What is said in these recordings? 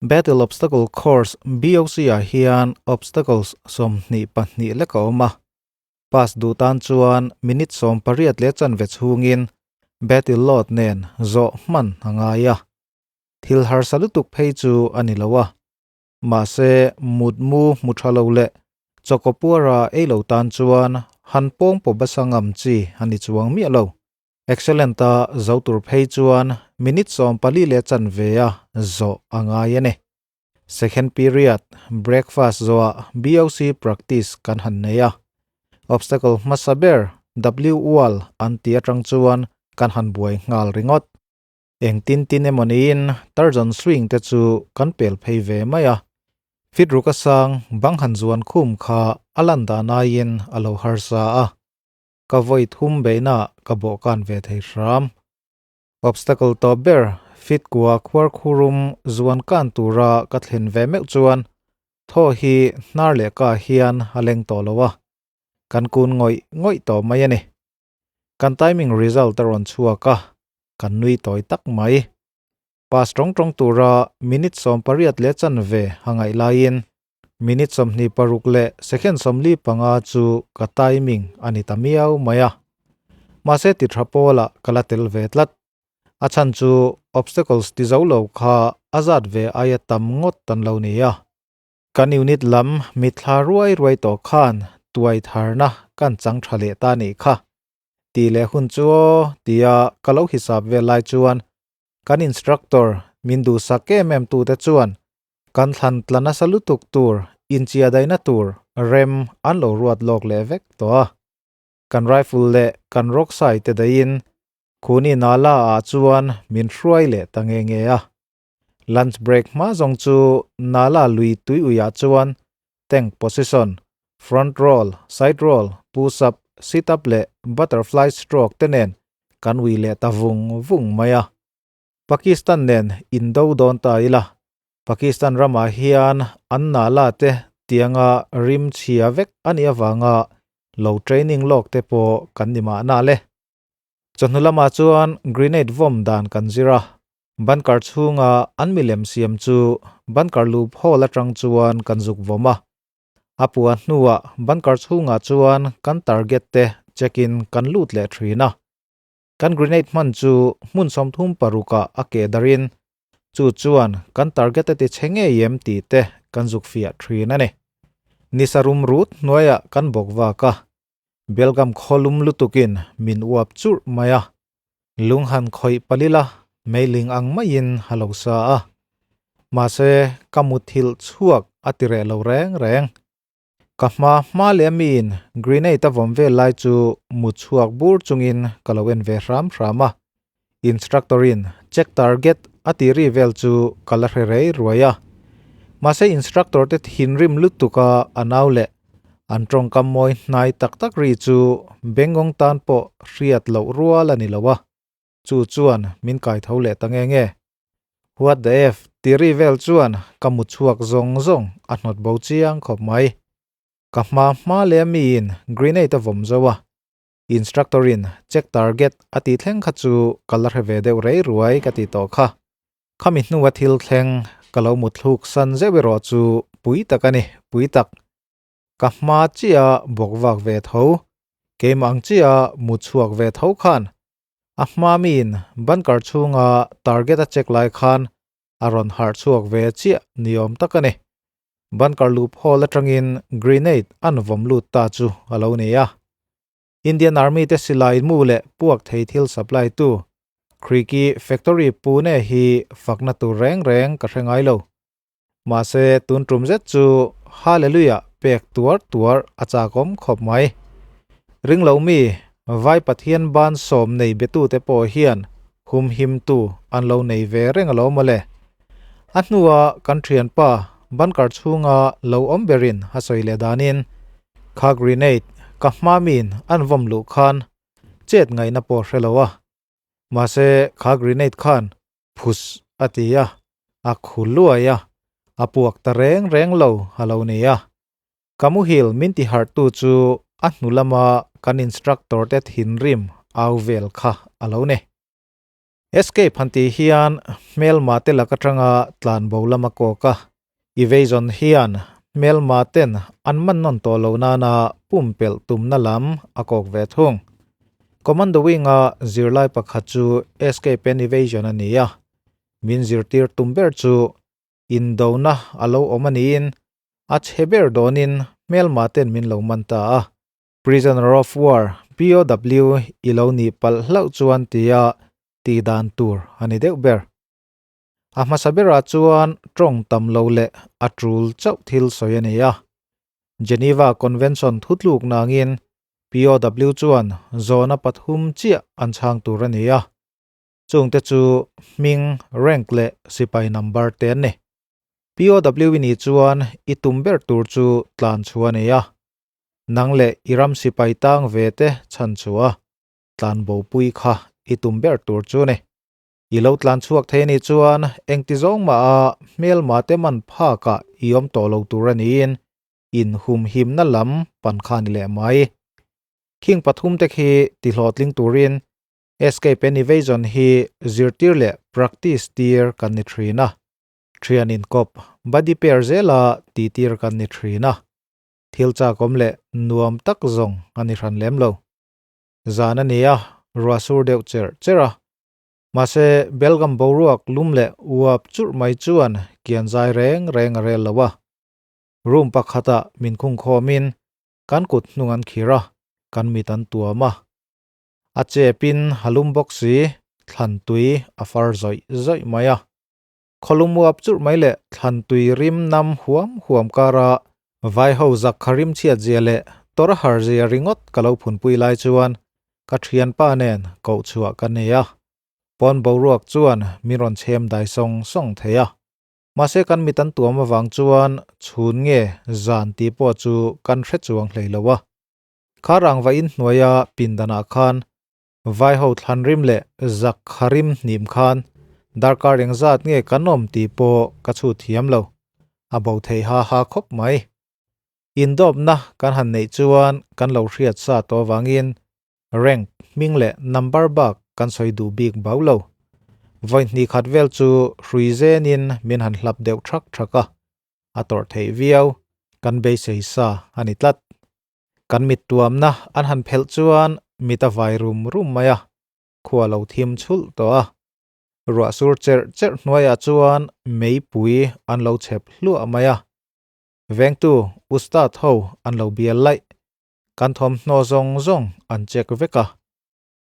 Battle Obstacle Course, BOC, ah hian obstacles 22 lek a awm a. Pass duh tan chuan minute 18 leh chanve chhungin battle load nen zawh hman a ngai a. Thil harsa lutuk phei chu a ni lo a. Mahse, mutmu hmu tha lo leh chawkawpuara ei lo tan chuan han pawng pawh basa ngam chi a ni chuang miah lo. Excellent a zo tur phei chuan minute 14 leh chanve a zawh a ngai a ni. Second period, breakfast zawhah BOC practice kan han nei a. Obstacle hmasa ber W wall an ti atang chuan kan han buai nghal ringawt. Eng tin tin emaw niin Tarzan swing te chu kan pel phei ve mai a. Fit ruk a sang bang han zuan khum kha a lan dan aiin a lo harsa a. Ka vawi thum beihna ka bawhkan ve thei hram. Obstacle tawp ber fit kua khuar khurum zuan kan tura ka thlen ve meuh chuan thaw hi hnar leh ka hian a leng tawh lo a. Kan kun ngawih ngawih tawh mai a ni. Kan timing result a rawn chhuak a, kan nui tawi tak mai. Pass tawng tawng tura minute 18 leh chanve a ngaih laiin minute 26 leh second 45 chu ka timing a ni ta miau mai a. Mahse ti tha pawlah ka la tel ve tlat. A chhan chu obstacles ti zo lo kha a zat ve aia tam ngawt tan lo ni a. Kan unit lam mitthla ruai ruai tawh khan tuai tharna kan chang tha leh ta nih kha. Ti leh hun chu aw tia ka lo hisap vel lai chuan kan instructor min duhsak em em tute chuan kan thlan tla nasa lutuk tur inchia daihna tur rem an lo ruat lawk leh vek tawh a. Kan rifle leh kan rocksai te daihin khuni nala ah chuan min hruai leh ta nge nge a. Lunch break hma zawng chu nala lui tui uiah chuan tank position, front roll, side roll, push up, sit up leh butterfly stroke te nen kan ui leh ta vung vung mai a. Pakistan nen indo dawn ta ila, Pakistan ramah hian an nala te tianga rim chhia vek a nih avanga lo training lawk te pawh kan ni mahna le. Chawhnu lamah chuan grenade vawm dan kan zir a, bunker chhunga an milem siam chu bunker loop hole atang chuan kan zuk vawm a. A pua hnuah bunker chhungah chuan kan target te check in kan lut leh thin a. Kan grenade hman chu hmun 36ah a keh darin chu chuan kan target a ti chhe ngei em tih te kan zuk fiah thin a ni. Nisa rum rut hnuaiah kan bawk vak a, Belgam khawlum lutukin min uap churh mai a. Lung han khawih palila meiling ang maiin a lo sa a. Mahse ka muthilh chhuak a ti reh lo reng reng. Ka hma hma leh miin grenade a vawm vel lai chu mu chhuak bur chungin ka lo en ve hram hram a. Instructor-in check target a ti ri vel chu ka la hre rei ruai a. Mahse instructor te thinrim lutuka a nau leh an tawngkam mawi hnai tak tak ri chu bengawng tan pawh hriat loh rual a ni lo a. Chu chuan min kai tho leh ta nge nge. What the F ti ri vel chuan ka mu chhuak zawng zawng a hnawt bo chiang khawp mai. Ka hma hma leh miin grenade a vawm zo a. Instructor in check target a ti thleng kha chu ka la hre ve deuh rei ruai ka ti tawh kha. Khami hnua thil thleng ka lo muthluk san zeuh erawh chu pui tak a ni, pui tak. Ka hma chiah bawk vak ve tho, keimah ang chiah mu chhuak ve tho khan a hma miin bunker chhunga target a check lai khan a rawn harh chhuak ve chiah ni awm tak a ni. Bunker loop hole atangin grenade an vawm lut ta chu a lo ni a. Indian Army te silai mu leh puak thei thil supply tu Kriki Factory Pune hi fakna tur reng reng ka hre ngai lo. Mahse tun tum zet chu Hallelujah pek tuar tuar a chakawm khawp mai. Ring lo mi Vai Pathian ban sawm nei betute pawh hian humhim tu an lo nei ve reng alo mawle. A hnua kan thianpa bunker chhunga lo awm berin a sawi leh danin kha grenade ka hma min an vawm luh khan chet ngaihna pawh hre lo a. Mahse kha grenade khan phus a ti a, a khu luai a, a puak ta reng reng lo a lo ni a. Ka muhil min ti harh tu chu a hnu lama kan instructor te thinrim au vel kha a lo ni. Escape han tih hian hmelma te lak atanga tlanbo lam a kawk a, evasion hian hmelma ten an man nawn tawh loh nana pumpelh tumna lam a kawk ve thung. Commando Wing-a zirlai pakhat chu escape and evasion a ni a, min zirtir tum ber chu indona a lo awm a niin a chhe ber dawnin hmelma ten min lo man ta a. Prisoner of War, POW, i lo nih palh hlauh chuan tia tih dan tur a ni deuh ber. A hmasa berah chuan tawng tam lo leh a tul chauh thil sawi a ni a. Geneva Convention thutluk nangin POW chuan zawhna pathum chiah an chhang tur a ni a. Chungte chu hming, rank leh sipai number te an ni. POW i nih chuan i tum ber tur chu tlan chhuah a ni a. Nang leh i ram sipai tang ve te chhan chu a tlan bopui kha i tum ber tur chu ni. I lo tlan chhuak thei anih chuan engti zawng mah a hmelma te man phak ah i awm tawh lo tur a niin in humhimna lam pan kha ni leh mai. Khing pathum te khi ti hlawhtling turin escape and evasion hi zirtir leh practice tir kan ni thin a. Thian inkawp buddy pair zela tihtir kan ni thin a. Thil chakawm leh nuam tak zawng a ni hran lem lo. Zan a ni a, ruah sur deuh cherh cherh a. Mahse, Belgam boruak lum leh uap churh mai chuan kian zai reng reng a rel lo a. Room pakhatah min khung khawmin kan kut hnung an khir a, kan mit an tuam a. A chepin a lum bawk si, thlan tui a far zawih zawih mai a. Khawlum uap churh mai leh thlan tui rim nam huam huam kara vaiho zak kha rim chhiat zia leh tawrh har zia ringawt ka lo phunpui lai chuan ka thianpa nen koh chhuah ka nei a. Pawn boruak chuan min rawn chhem dai sawng sawng thei a. Mahse kan mit an tuam avang chuan chhun nge zan tih pawh chu kan hre chuang hlei lo a. Kha rangva inhnuaia pindanah khan Vaiho thlanrim leh zak kharim hnim khan darkar engzat nge kan awm tih pawh ka chhut thiam lo, a bo thei ha ha khawp mai. Indawpna kan han neih chuan kan lo hriat sa tawh avangin rank hming leh number bak kan sawi duh bik bau lo. Vawi hnih khat vel chu hrui zenin min han hlap deuh thak thak a, a tawrh theih viau, kan beisei sa a ni tlat. Kan mit tuamna an han phelh chuan mit a vai rum rum mai a, khua lo thim chhulh tawh a. Ruah sur cherh cherh hnuaiah chuan meipui an lo chhep hluah mai a. Vengtu Ustad ho an lo bial laih. Kan thawmhnaw zawng zawng an check vek a.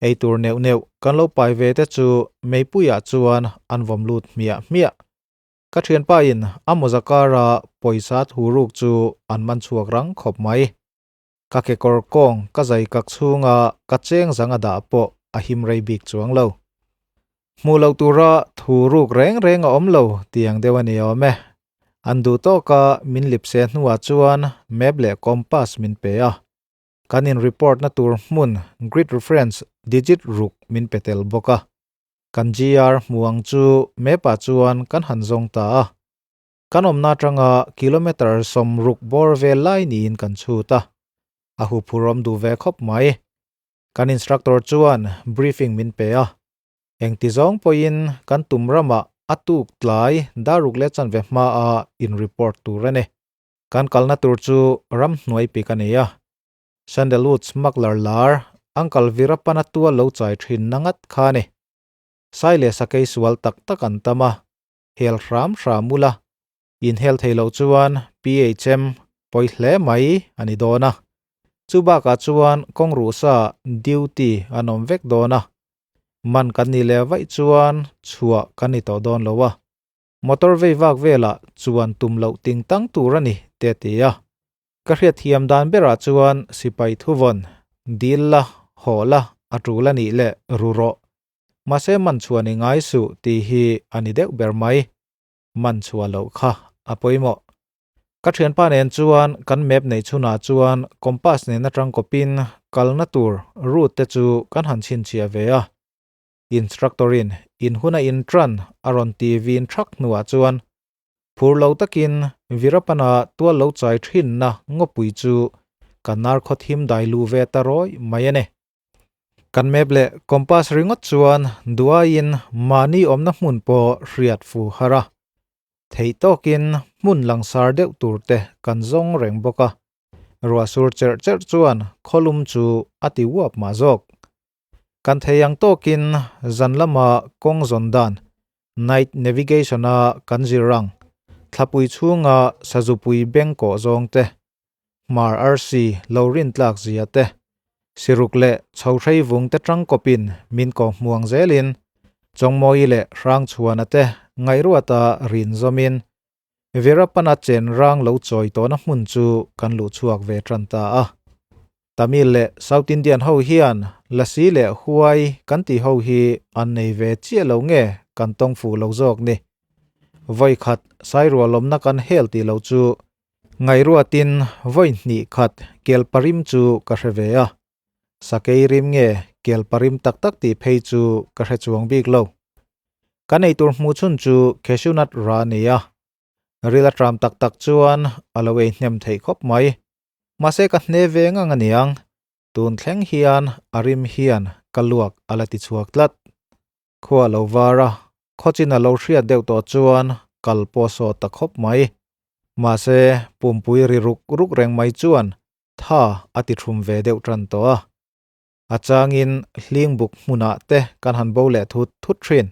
Eitur neuh neuh kan lo pai ve te chu meipuiah chuan an vawm lut hmiah hmiah. Ka thianpa in a mawza kara pawisa thu ruk chu an man chhuak rang khawp mai. Ka kekawr kawng ka zai kak chhunga ka cheng zang a dah pawh a him rei bik chuang lo. Hmuh loh tura thu ruk reng reng a awm lo tiang deuh a ni awm e. An duh tawka min lipse hnuah chuan map leh compass min pe a. Kan in report na tur hmun grid reference digit ruk min pe tel bawk a. Kan GR hmu ang chu map ah chuan kan han zawng ta a. Kan awmna atanga kilometre 60 bawr vel lai niin kan chhut a. A huphurhawm duh ve khawp mai. Kan instructor chuan briefing min pe a. Engti zawng pawhin kan tum ramah a tuk tlai daruk leh chanve hmaah in report tur a ni. Kan kalna tur chu ramhnuai pik a ni a. Sandalwood smuggler lar Uncle Veerappan-a tual lo chai thin na ngat kha a ni. Sai leh sakei sual tak tak an tam a, hel hram hram ula, inhel thei loh chuan PHM pawi hle mai a ni dawn a. Chu bakah chuan kawng ruhsa duty an awm vek dawn a, man kan nih leh vaih chuan chhuah kan ni tawh dawn lo a. Motor vei vak velah chuan tum loh ting tang tur a ni, te a ti a. Ka hriatthiam dan berah chuan sipai thuvawn, dil la, haw la, a tul a nih leh ru rawh. Mahse man chhuah ni ngai suh tih hi a ni deuh ber mai. Man chhuah loh kha a pawimawh. Ka thianpa nen chuan kan map neih chhunah chuan compass nen atang kawpin kalna tur route te chu kan han chhinchhiah ve a. Instructor-in in huna intran a rawn ti vin thak hnuah chuan Phur lo takin Virapana tual lo chai thinna ngawpui chu ka nar khaw thim dai lu ve ta rawi mai a ni. Kan map leh compass ringawt chuan duaiin mahni awmna hmun pawh hriat fu har a. Theih tawkin hmun langsar deuh tur te kan zawng reng bawk a. Ruah sur cherh cherh chuan khawlum chu a ti uap mah zawk. Kan thei ang tawkin zan lama kawng zawn dan, night navigation, a kan zir ang, thlapui chhunga sazupui beng kawh zawng te, hmar arsi lo rin tlak zia te, siruk leh chhohrei vung te tangkawpin min kawh hmuang zelin Chawngmawi leh Hrangchhuana te ngaihruata rin zawmin Veerappan-a chen rang lo chawi tawhna hmun chu kan luh chhuak ve tan ta a. Tamil leh South Indian ho hian lasi leh huai kan tih ho hi an nei ve chiah lo nge kan tawng fuh lo zawk ni. Vawi khat sairualawmna kan hel tih lo chu ngaihruatin vawi hnih khat kel parim chu ka hre ve a. Sakei rim nge kel parim tak tak tih phei chu ka hre chuang bik lo. Kan eitur hmuh chhun chu cashew nut ra a ni a. Ril a tram tak tak chuan a lo ei hnem theih khawp mai. Mahse ka hne ve ngang a niang. Tun thleng hian a rim hian ka luak a la ti chhuak tlat. Khua a lo var a, khawchin a lo hriat deuh tawh chuan kal pawh a sawt ta khawp mai. Mahse pumpui ri ruk ruk reng mai chuan tha a ti thum ve deuh tan tawh a. A changin hling buk hmunah te kan han bo leh thut thut thin.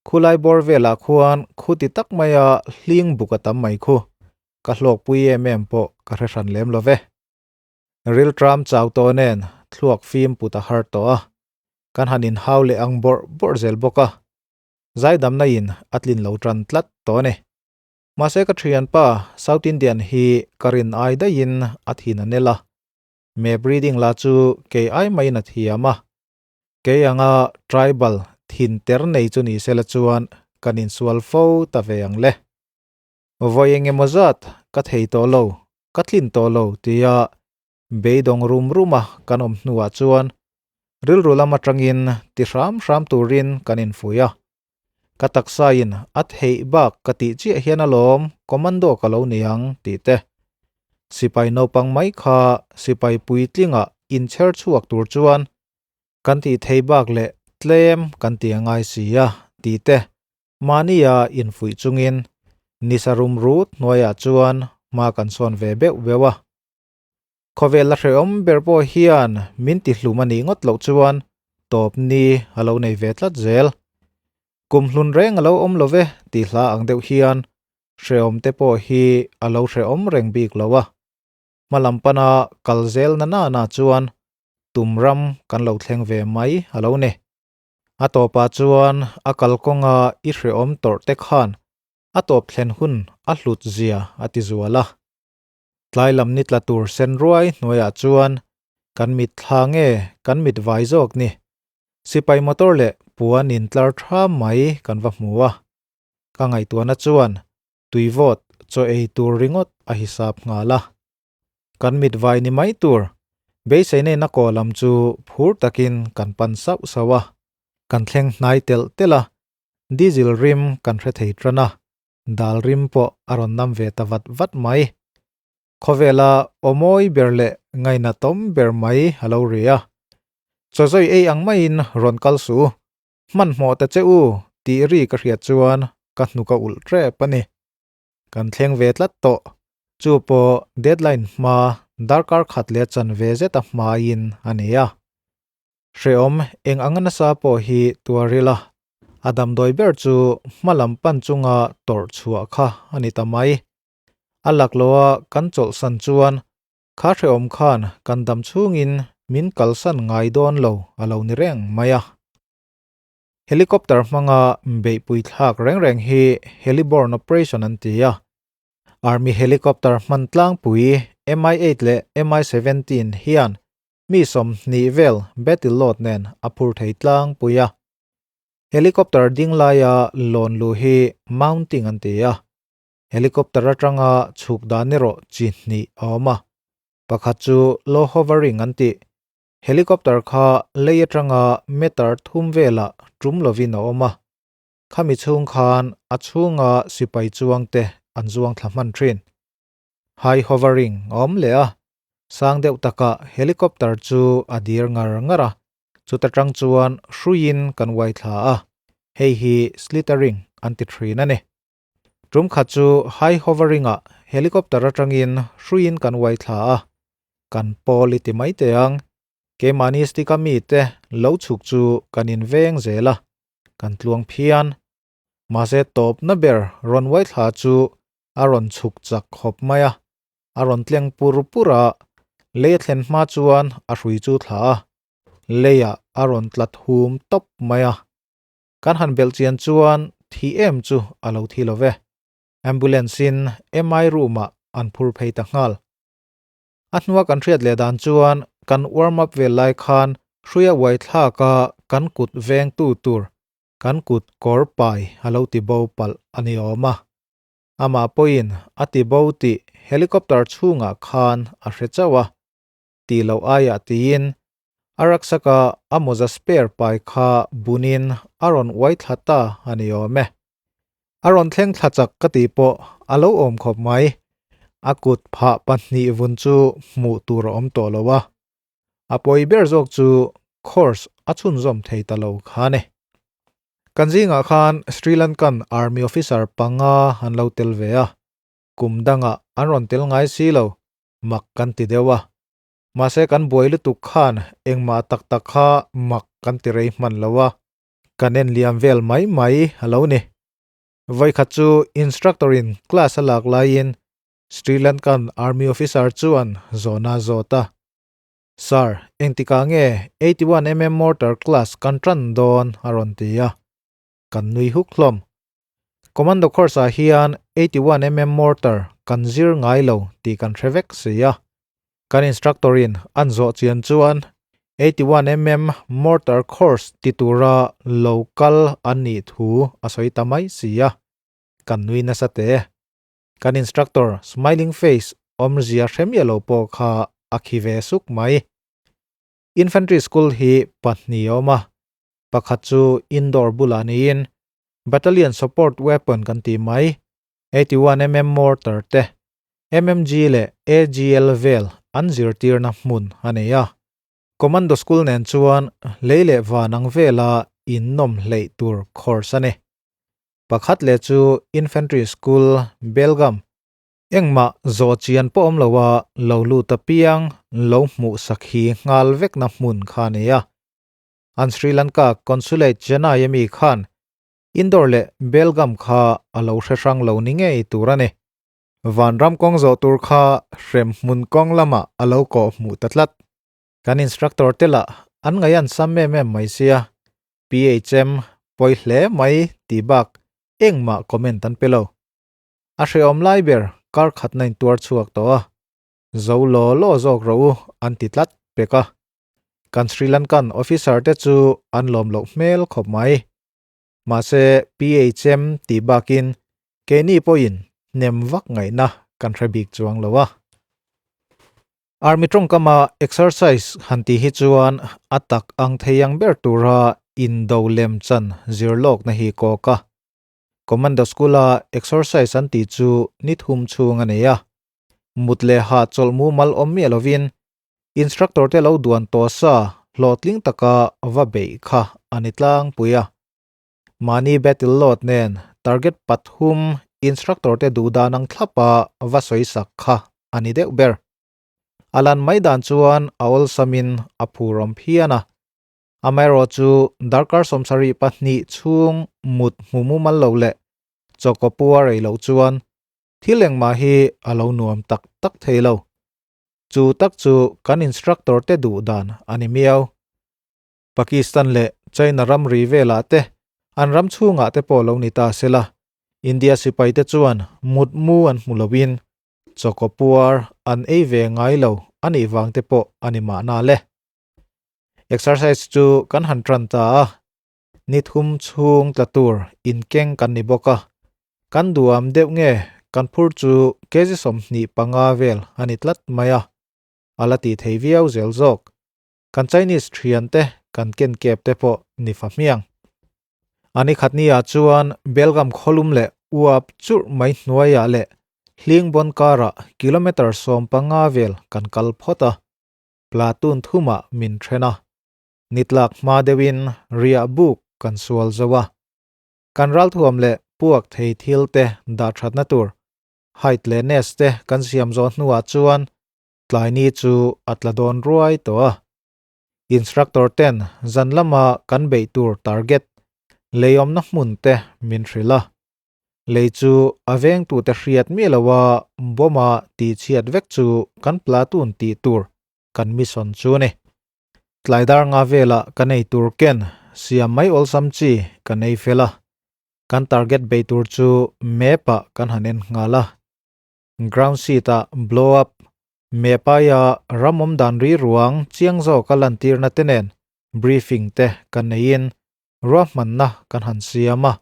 Khulai bawr velah khuan khuti tak maia hling buk a tam mai khu. Ka hlawkpui em em pawh ka hre hran lem lo ve. Rilṭam chau tawh nen thluak fim put a har tawh a. Kan han inhau leh ang bawrh bawrh zel bawk a. Zaidamna in a tlin lo tan tlat tawh a ni. Mahse ka thianpa South Indian hi ka rin ai daihin a thin a nel a. Map reading lah chu kei ai maiin a thiam a. Kei anga tribal thin ter nei chu ni sela chuan kan insual fo ta ve ang le. Vawi eng emaw zat ka thei tawh lo, ka tlin tawh lo tia beidawng rum ruma kan awm hnuah chuan rilru lam atangin ti hram hram turin kan infuih a. Ka taksain a theih bak ka tih chiah hian alawm commando ka lo ni ang tih te. Sipai naupang mai kha sipai puitlinga inchher chhuak tur chuan kan tih thei bak leh tlem kan ti a ngai si a tih te mahnia infuih chungin nisa rum rut hnuaiah chuan hma kan sawn ve beuh beuh a. Khawvel la hrehawm ber pawh hian min ti hlum a nih ngawt loh chuan tawp ni a lo nei ve tlat zel. Kum hlun reng a lo awm lo ve tih hla ang deuh hian hrehawm te pawh hi a lo hrehawm reng bik lo a. Hma lam pana kal zel na nana chuan tum ram kan lo thleng ve mai a lo ni. A tawpah chuan a kalkawnga i hrehawm tawrh te khan a tawp thlen hun a hlut zia a ti zual a. Tlai lam ni tla tur sen ruai hnuaiah chuan kan mit thla nge kan mit vai zawk ni. Sipai motor leh puan in tlar tha mai kan va hmu a. Ka ngaihtuahna chuan tuivawt chaw ei tur ringawt a hisap nghal a. Kan mit vai ni mai tur beisei na kaw lam chu phur takin kan pan sauh sauh a. Kan thleng hnai telh telh a, diesel rim kan hre thei tan a. Dal rim pawh a rawn nam ve ta vat vat mai. Khawvela awmawi ber leh ngainatawm ber mai a lo ri a. Chawzawi ei ang maiin rawn kal suh u, hmanhmawh ta che u tih ri ka hriat chuan ka hnuk a ulh tep a ni. Kan thleng ve tlat tawh. Chu pawh deadline hma darkar khat leh chanve zeta hmaiin a ni a. Hrehawm eng anga nasa pawh hi tuar ila, a damdawi ber chu hma lam pan chunga tawrh chhuah kha a ni ta mai. A lakloha kan chawlhsan chuan kha hrehawm khan kan dam chhungin min kalsan ngai dawn lo a lo ni reng mai a. Helicopter hmanga beihpui thlak reng reng hi heliborne operation an ti a. Army helicopter hman tlangpui Mi-8 leh Mi-17 hian Mi 20 vel battle load nen a phur thei tlangpui a. Helicopter ding laia lawn luh hi mounting an ti a. Helicopter atanga chhuk dan erawh chi hnih a awm a. Pakhat chu low hovering an ti. Helicopter kha lei atanga meter thum velah tum lovin a awm a. Khami chhung khan a chhunga sipai chuang te an zuang thla hman thin. High hovering a awm leh a, sang deuh takah helicopter chu a dir ngar ngar a. Chuta tang chuan hruiin kan uai thla a, hei hi slithering an ti thin a ni. Tum khat chu high hovering ah helicopter atangin hruiin kan uai thla a, kan pawl i ti mai teh ang. Keimahni stick a mite lo chhuk chu kan inveng zel a, kan tluang phian. Mahse tawpna ber rawn uai thla chu a rawn chhuk chak khawp mai a, a rawn tleng pur pur a, lei a thlen hma chuan a hrui chu thla a, leiah a rawn tla thum tawp mai a. Kan han belh chian chuan thi em chu a lo thi lo ve. Ambulance in MI room ah an phur phei ta nghal. A hnua kan hriat leh dan chuan kan warm up vel lai khan hruia uai thlak a kan kut veng tu tur kan kut kawr pai a lo ti bo palh a ni awm a. Amah pawhin a ti bo tih helicopter chhungah khan a hre chauh a, tih loh aiah tiin a rucksack-a a mawza spare pai kha bunin a rawn uai thla ta a ni awm e. A rawn thleng thla chak ka tih pawh a lo awm khawp mai. A kut phah pahnih vun chu hmuh tur a awm tawh lo a. A pawi ber zawk chu course a chhunzawm thei ta lo kha ni. Kan zingah khan Sri Lankan Army officer panga an lo tel ve a, kum dangah an rawn tel ngai si lo, mak kan ti deuh a. Mahse kan buai lutuk khan engmah tak tak kha mak kan ti rei hman lo a, kan en liam vel mai mai a lo ni. Vawikhat chu instructor in class a lak laiin Sri Lankan Army officer chuan zawhna a zawt a. Sir, engtikah nge 81mm mortar class kan tan dawn? a rawn ti a. Kan nui huk hlawm. Commando course ah hian 81mm mortar kan zir ngai lo tih kan hre vek si a. Kan instructor in an zawh chian chuan 81mm mortar course ti tura lo kal an nih thu a sawi ta mai si a. Kan nui nasa teh. Kan instructor smiling face awmzia hre miah lo pawh kha a khi ve suk mai. Infantry school hi pahnih a awm a, pakhat chu indoor bulah niin battalion support weapon kan tih mai, 81mm mortar te, MMG leh AGL vel an zirtirna hmun a nei a. Commando school nen chuan lei leh van ang vela innawm hleih tur course a ni. Pakhat leh chu Infantry School, Belgaum. Engmah zawh chian pawh awm loa lo lut apiang lo hmuh sakhi nghal vekna hmun kha a ni a. An Sri Lanka Consulate Chennai ami khan Indore leh Belgaum kha a lo hre hrang lo ni ngei tur a ni. Vanram kawng zawh tur kha hrem hmun kawng lamah a lo kawh hmuh ta tlat. Kan instructor te lah an ngaih an sam em em mai sia. PHM pawi hle mai tih bak engmah comment an pe lo. A hrehawm lai ber kar khatna in tuar chhuak tawh a, zo law law zawk rawh u an ti tlat pek a. Kan Sri Lankan officer te chu an lawm loh hmel khawp mai. Mahse PHM tih bakin keini pawhin hnem vak ngaihna kan hre bik chuang lo a. Army tawngkama exercise han tih hi chuan a tak ang thei ang ber tura indo lem chan zir lawkna hi kawk a. Commando School-a exercise an tih chu ni thum chhung a nei a. Mut leh hah chawlh mumal awm miah lovin instructor te lo duan tawh sa hlawhtling taka va beih kha a ni tlangpui a. Mahni battle load nen target pathum instructor te duh dan ang thlapa va sawi sak kha a ni deuh ber. A lan mai dan chuan a awlsamin a phurawm phian a. Amaherawh chu darkar 72 chhung mut hmu mumal lo leh chawkaw pu a rei loh chuan thil engmah hi a lo nuam tak tak thei lo. Chu tak chu kan instructor te duh dan a ni miau. Pakistan leh China ramri velah te, an ram chhungah te pawh lo ni ta sela, India sipai te chuan mutmu an hmu loin chawkaw puar an ei ve ngai lo a nih vang te pawh a ni mahna le. Exercise chu kan han tan ta a, ni thum chhung tla tur inkeng kan ni bawk a, kan duam deuh nge kan phur chu kg 25 vel a ni tlat mai a, a la tih thei viau zel zawk. Kan Chinese thiante kan ken kep te pawh ni fa hmiang. A ni khat ni ah chuan Belgaum khawlum leh uap churh mai hnuaiah leh hling bawn karah kilometre 15 vel kan kal phawt a, platoon thumah min then a. Nitlak hma deuhin riah buk kan sual zo a. Kan ralthuam leh puak thei thil te dah thatna tur height leh nest te kan siam zawh hnuah chuan tlai ni chu a tla dawn ruai tawh a. Instructor ten zan lama kan beih tur target leiawmna hmun te min hrilh a. Lei chu a vengtute hriat miah loha bomb-a tihchhiat vek chu kan platoon tih tur kan mission chu a ni. Tlai dar nga velah kan ei tur ken siam mai awlsam chi kan ei fel a, kan target bei tur chu map-ah kan han en nghal a. Ground sheet-ah blow up, map aia ram awm dan ri ruang chiang zawka lantirna te nen briefing te kan neiin ruahmanna kan han siam a.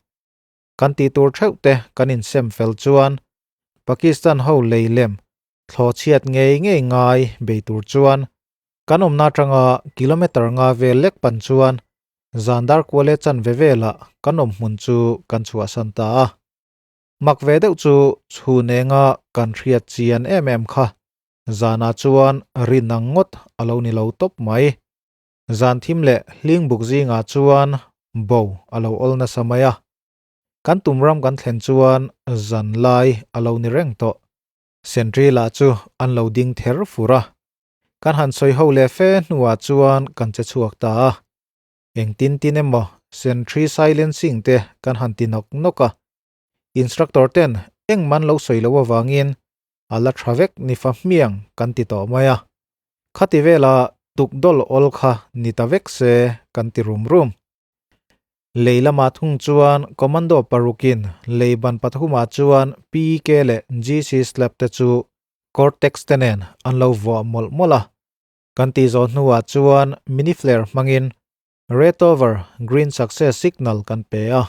Kan tih tur theuh te kan insem fel chuan Pakistan ho lei lem thlawhchhiat ngei ngei ngai bei tur chuan kan awmna atanga kilometer nga vel lek pan chuan zan dar kual e chanve velah kan awm hmun chu kan chhuahsan ta a. Mak ve deuh chu chhun enga kan hriat chian em em kha zanah chuan rin ang ngawt a lo ni lo tawp mai. Zan thim leh hling buk zingah chuan bo a lo awl nasa mai a. Kan tum ram kan thlen chuan zan lai a lo ni reng tawh. Sentry lah chu an lo ding ther fur a. Kan han sawi ho leh fe hnuah chuan kan che chhuak ta a. Engtin tin emaw sentry silencing te kan han ti nawk nawk a. Instructor ten engmah an lo sawi loh avangin a la tha vek ni fa hmiang kan ti tawh mai a. Khati vela tukdawl awl kha ni ta vek se kan ti rum rum. Lei lamah thung chuan Commando parukin lei ban pathumah chuan PK leh GC slab te chu Cortex te nen an lo vuah mawlh mawlh a. Kan tih zawh hnuah chuan mini flare hmangin red over green success signal kan pe a.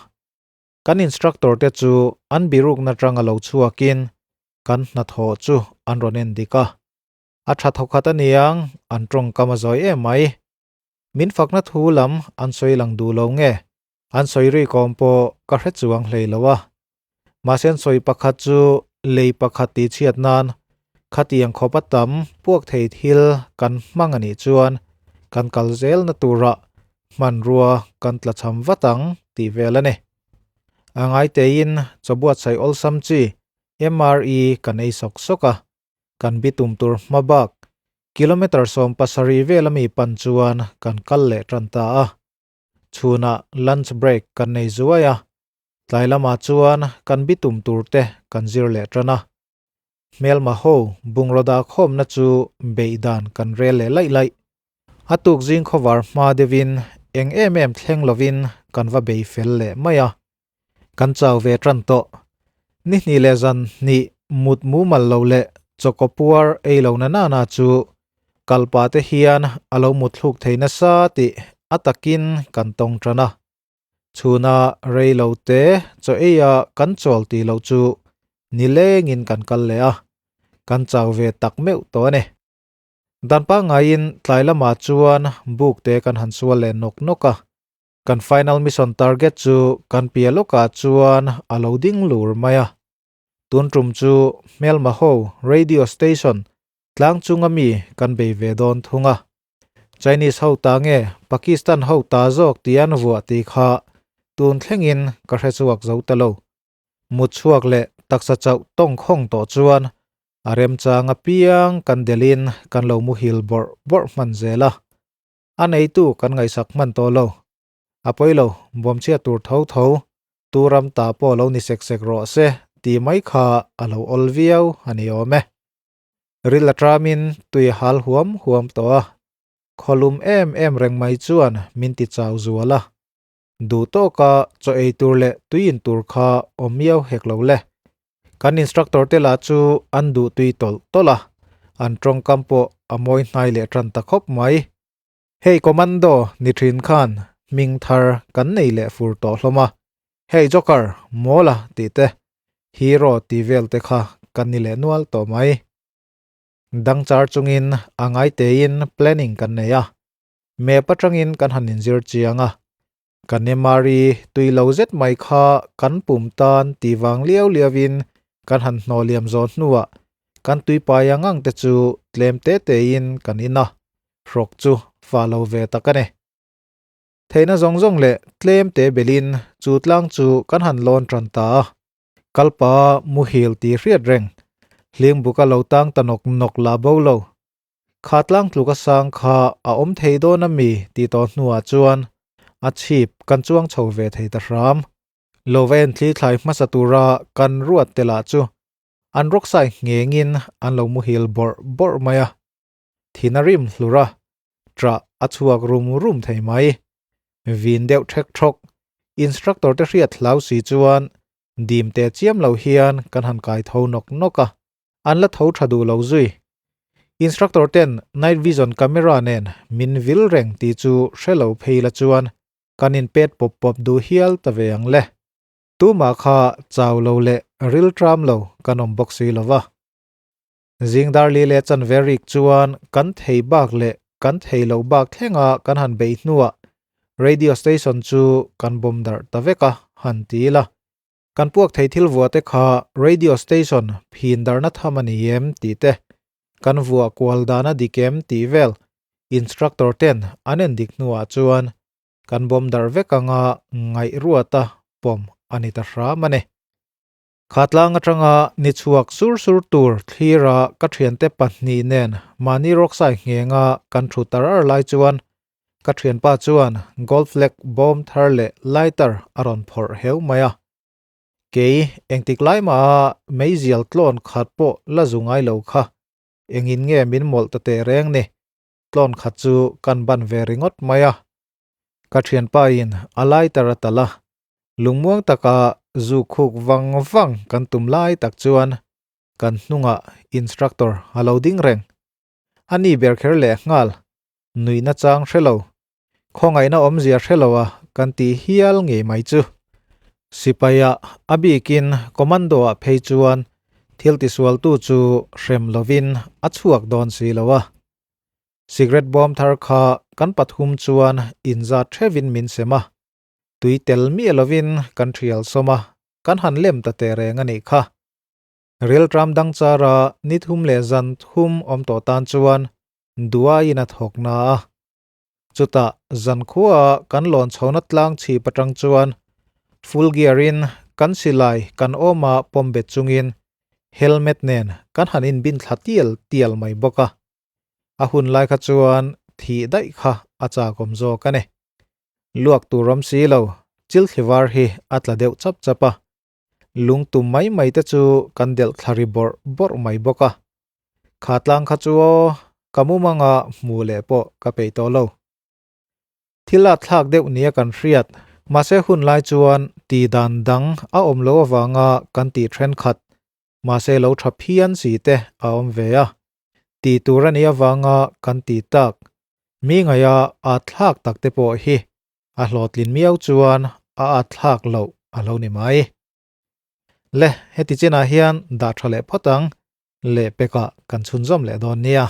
Kan instructor te chu an birukna tanga lo chhuakin kan hnathawh chu an rawn en dik a. A tha thawkhat aniang an tawngkam a zawi em mai. Min fakna thu lam an sawi lang duh lo nge? An sawi ri kawm pawh ka hre chuang hlei lo a. Mahse an sawi pakhat chu lei pakhat tih chhiat nan khatiang khawp a tam puak thei thil kan hmang a nih chuan kan kal zelna turah hmanrua kan tla cham vat ang tih vel a ni. A ngaitein chaw buatsaih awlsam chi MRE kan ei sawk sawk a. Kan bitum tur hma bak kilometer 70 vel ami pan chuan kan kal leh tan ta a. Chhunah lunch break kan nei zuai a, tlai lamah chuan kan bitum tur te kan zir leh tan a. Hmelma ho bungraw dah khawmna chu beih dan kan rel leh laih laih. A tuk zing khawvar hma deuhin eng em em thleng lovin kan va bei fel leh mai a. Kan chau ve tan tawh. Ni hnih leh zan hnih mut mumal lo leh chawkaw puar ei lo na nana chu kalpa te hian a lo mut thluk thei nasa tih a takin kan tawng tan a. Chhuna rei lo te chaw eia kan chawl tih loh chu nilengin kan kal leh a, kan chau ve tak meuh tawh a ni. Dan pangaiin tlai lamah chuan buk te kan han sual leh nawk nawk a. Kan final mission target chu kan piah lawkah chuan a lo ding lur mai a. Tun tum chu hmelma ho radio station tlang chunga mi kan bei ve dawn thung a. Chinese ho ta nge Pakistan ho ta zawk tih an vuah tih kha tun thlengin ka hre chhuak zo ta lo. Mut chhuak leh taksa chauh tawng khawng tawh chuan a remchang apiang kan delhin kan lo muhil bawrh bawrh hman zel a. A neitu kan ngaihsak hman tawh lo. A pawi lo, bawmchhiat tur tho tho, tu ram ta pawh lo ni sek sek rawh se tih mai kha a lo awl viau a ni awm e. Ril a tramin tui a hal huam huam tawh a, khawlum em em reng mai chuan min ti chau zual a. Duh tawka chaw ei tur leh tui in tur kha awm miau hek lo le. Kan instructor te lah chu an duh tui tawlh tawlh a, an tawngkam pawh a mawi hnai leh tan ta khawp mai. Hei commando ni thin khan hming thar kan nei leh fur tawh hlawm a, hei joker, mawla tih te, hero tih vel te kha kan ni leh nual tawh mai. Dang char chungin a ngai tein planning kan nei a, map atangin kan han inzir chiang a, Kan MRE tui lo zet mai kha kan pum tan ti vang liau liauin kan han hnawh liam zawh hnuah kan tuipai ang ang te chu tlem te tein kan in a, hrawk chu fah lo ve tak a ni. Theihna zawng zawng leh tlem te belin chu tlang chu kan han lawn tan ta a. Kalpa muhil tih hriat reng, hling buka lo tang ta nawk nawk lah bo lo. Kha tlang tluka sang kha a awm thei dawn a mi tih tawh hnuah chuan a chhip kan chuang chho ve thei ta hram. Lo va en thli thlai hmasa tura kan ruat te lah chu an rawksai nghengin an lo muhil bawrh bawrh mai a. Thin a rim hlur a, ṭah a chhuak rum rum thei mai. Vin deuh ṭhek ṭhawk, instructor te hriat hlau si chuan dim teh chiam lo hian kan han kai tho nawk nawk a, an la tho ṭha duh lo zui. Instructor ten night vision camera nen min vil reng tih chu hre lo phei la chuan kan inpet pawp pawp duh hial ta ve ang le. Tumah kha chau lo leh ril ṭam lo kan awm bawk si lo va. Zing darli leh chanve rik chuan kan thei bak leh kan thei loh bak thlenga kan han beih hnuah radio station chu kan bawm darh ta vek a, han ti ila. Kan puak thei thil vuah te kha radio station phin darhna tham a ni em tih te, kan vuah kual dan a dik em tih vel instructor ten an en dik hnuah chuan kan bawm darh vek anga ngaih ruata pawm a ni ta hram a ni. Khatlang atanga ni chhuak sur sur tur thlira ka thiante pahnih nen mahni rawksai nghenga kan thu tar ar lai chuan ka thianpa chuan gold flag bawm thar leh lighter a rawn phawrh heu mai a. Kei engtik lai maha meizial tlawn khat pawh la zu ngai lo kha engin nge min mawlh ta teh reng ni, tlawn khat chu kan ban ve ringawt mai a. Ka thianpa in a lighter a talh a, Lungmuang taka zu khuk vang vang kan tum lai tak chuan kan hnungah instructor a lo ding reng. A ni ber kher leh nghal, nuihna chang hre lo, khawngaihna awmzia hre lo a kan ti hial ngei mai chu. Sipaia a bikin commando ah phei chuan thil tisualtu chu hrem lovin a chhuak dawn si lo a. Cigarette bawm thar kha kan pathum chuan inzat theuhin min sem a. Tui tel miah lovin kan thial sawm a, kan han lem ta teh reng a nih kha. Rilṭam dang chara ni thum leh zan thum awm tawh tan chuan duaiin a thawk na a. Chutah zan khuaa kan lawn chhona tlang chhip atang chuan full gear in kan silai kan awma pawm bet chungin helmet nen kan han inbin thla tial tial mai bawk a. A hun lai kha chuan thih daih kha a chakawm zawk a ni. Luak tur awm si lo, chil thli var hi a tla deuh chap chap a. Lung tum mai mai te chu kan delh thla ri bawrh bawrh mai bawk a. Kha tlang kha chu aw, ka mumanga hmuh leh pawh ka peih tawh lo. Thil a thlak deuh nia kan hriat. Mahse hun lai chuan tih dan dang a awm lo avanga kan tih thenkhat mahse lo tha phian si te a awm ve a. Ti tur a nih avanga kan ti tak. Mi ngaia at thlak tak te pawh hi a hlawhtlin miau chuan a at thlak loh a lo ni mai. Le, heti chinah hian dah tha leh phawt ang, lehpekah kan chhunzawm leh dawn nia.